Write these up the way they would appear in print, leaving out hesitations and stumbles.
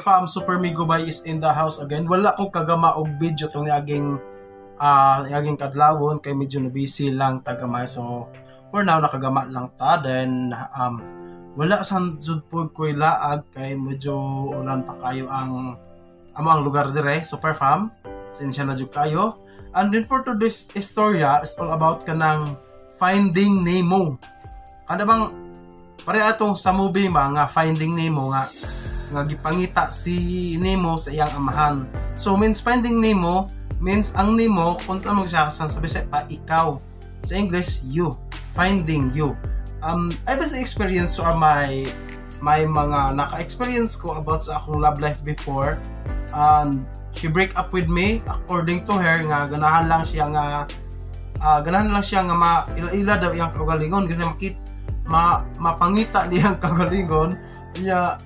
Fam? Super Migo Bay is in the house again. Wala ko kagama og video tong niaging niaging kadlawon kay medyo na busy lang tagamay. So for now, nakagama lang ta. Then wala san jud pod ko'y laag kay medyo ulan pa kayo ang amo ang lugar dire, Super Fam. Sensya na jud kayo. And then for today's istorya is all about kanang Finding Nemo. Kada bang pare atong sa movie ba nga Finding Nemo nga nga gipangita si Nemo sa iyang amahan. So means Finding Nemo means ang Nemo kung mo siya sa sabi sa pa ikaw. Sa English, you. Finding you. I was experience or my mga naka-experience ko about sa akong love life before, and she break up with me. According to her nga ganahan lang siya nga ganahan lang siya nga ma-ila-ila daw iyang kaugalingon, ganyan makit ma mapangita niyang kaugalingon niya.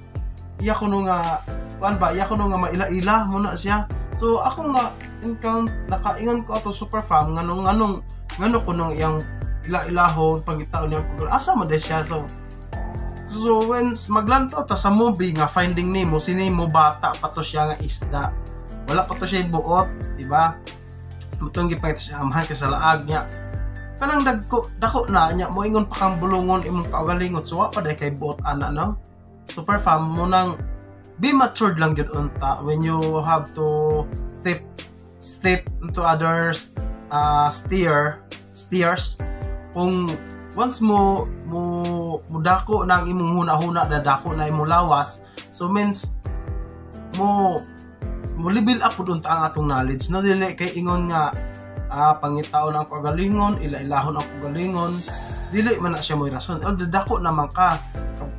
Iya kuno nga kuan ba, iya kuno nga maila-ila mo na siya. So akong na encounter, nakaingon ko ato, Super Fam, nganong nganong ngano kuno iyang ila-ilahon pangitaon niyang kaugalingon, asa man siya? So when maglantaw ta sa movie nga Finding Nemo, si Nemo bata pa to siya nga isda. Wala pa to siya buot, di ba? Mutong gipangita siya amahan kay sa laag niya. Kanang dagko dako na niya, moingon pa kang bulungon imong kaugalingon, so wa pa day kay buot ana, no? Super Fam, mo nang be matured lang gyud unta when you have to step step into others steers. Kung once mo mo mudako na ang imong huna-huna na dako na imong lawas, so means mo mo level up pud unta ang atong knowledge, no? Dili kay ingon nga pangitaon ang kagalingon, ila-ilahon ang kagalingon, dili man na siya mo'y rason. O dako naman ka,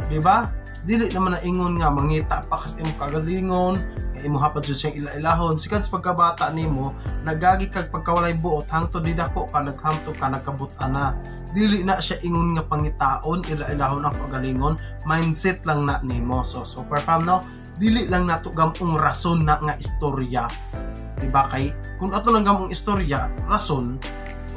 di ba? Dili naman na ingon nga mangita pa kas imong kagalingon nga imo pa jud siyang ila-ilahon. Sikat sa pagkabata nimo, nagagi kag pagkawalay buot hangtod di dako ka, naghamtog ka, nagkabut na. Dili na siya ingon nga pangitaon, ila-ilahon ang kagalingon, mindset lang na nimo. So Super Fam, no, dili lang nato gamong rason na nga istorya, di ba? Kay kung ato lang gamong istorya rason,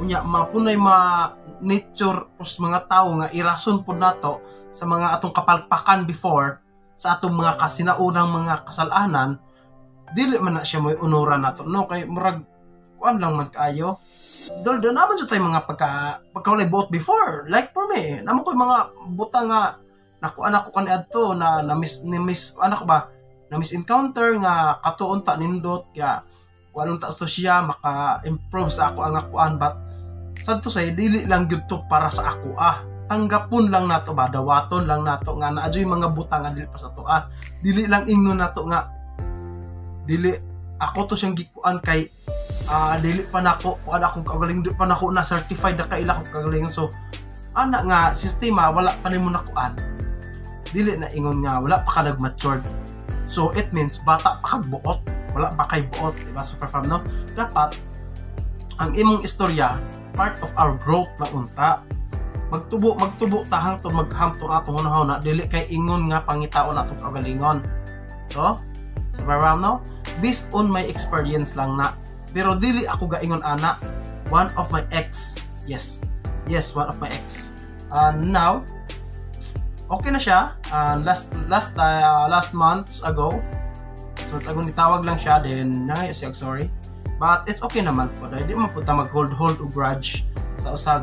unya mapunay ma nature pos mga tao nga irason pud nato sa mga atong kapalpakan before, sa atong mga kasinaunang mga kasalanan, dili man na siya mo'y unuran nato, no? Kay murag kuan lang man kaayo dol do naman jud tay mga pagkawalay buot before. Like for me, namo ko mga buta nga nakuan ako kani adto na na miss ni miss anak ba na miss encounter nga katuon ta nindot kaya kuan ta to siya maka-improve sa ako ang akuan. But sadto say dili lang gyud to para sa ako. Tanggapon lang nato ba, dawaton lang nato nga naa juy mga butang nga dili pa sa to. Dili lang ingon nato nga dili ako to siyang gikuan kay dili pa nako kuan akong kagaling, dili pa nako na certified na kaila akong kagalingon. So ana nga sistema, wala pa nimo nakuan, dili na ingon nga wala pa ka nag-matured. So it means bata pa kag buot, wala pa kay buot, di ba, Super Fam, no? Dapat ang imong istorya part of our growth lang unta. Magtubo magtubo ta hangtod maghamtong atong hunahuna, dili kay ingon nga pangitaon atong kagalingon. So Super Fam, no, based on my experience lang na, pero dili ako gaingon ana. One of my ex, yes, one of my ex. Now okay na siya. Last last months ago nitawag lang siya, then nangayo siya sorry, but it's okay naman po dahil di man po ta mag hold hold og grudge sa usag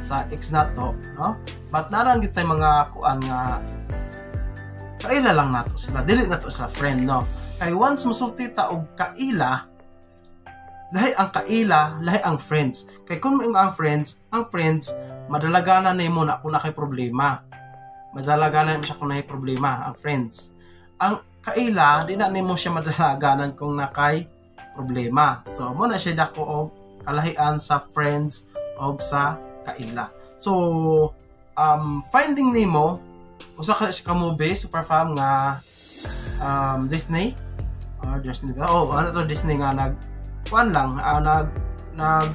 sa ex nato, no? But narang gyud tay mga kuan nga kaila lang nato sila, dili nato sila friend, no? Kay once musulti ta og kaila, lahi ang kaila, lahi ang friends. Kay kung ang friends, ang friends madalaganan nimo na kung na kay problema, madalaganan mo siya kung naay problema ang friends. Ang kaila, di na nimo siya madalaganan kung nakay problema. So mo na siya dako og kalahian sa friends og sa kaila. So Finding Nemo, usa ka siya ka movie, Super Fam, nga Disney or Disney ba? Oh, ano to, Disney nga nag kuan lang nag nag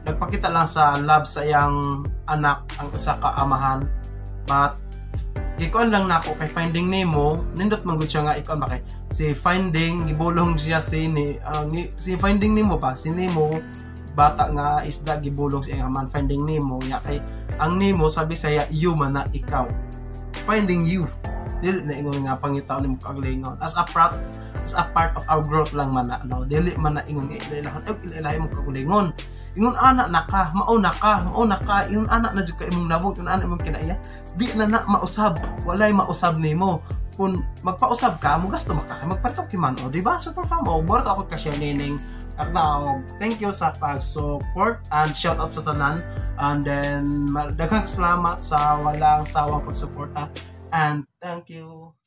nagpakita lang sa love sa iyang anak ang usa ka amahan. But gikuan lang nako kay Finding Nemo, nindot man gud siya nga ikuan ba, kay si Finding gibulong siya si ni si Finding Nemo pa, si Nemo bata nga isda, gibulong sa iyang amahan, Finding Nemo niya, kay ang Nemo sabi saya you man na ikaw, finding you. Dili na ingon nga pangitaon nimo kaugalingon. As a part of our growth lang man na, no? Dili man na ingon nga ilailahon, ay ilailahi imong kaugalingon. Ingon ana na ka, mao na ka, mao na ka, ingon ana na jud ka imong nawong, ingon ana imong kinaiya. Di na na mausab, walay mausab nimo. Kung magpausab ka, mo gasto maka, magpartok man o, di ba? Super fam, o, borto ako ka-share nining takna. Thank you sa pag-support and shout out sa tanan. And then, daghang salamat sa walang sawang pagsuporta. And thank you.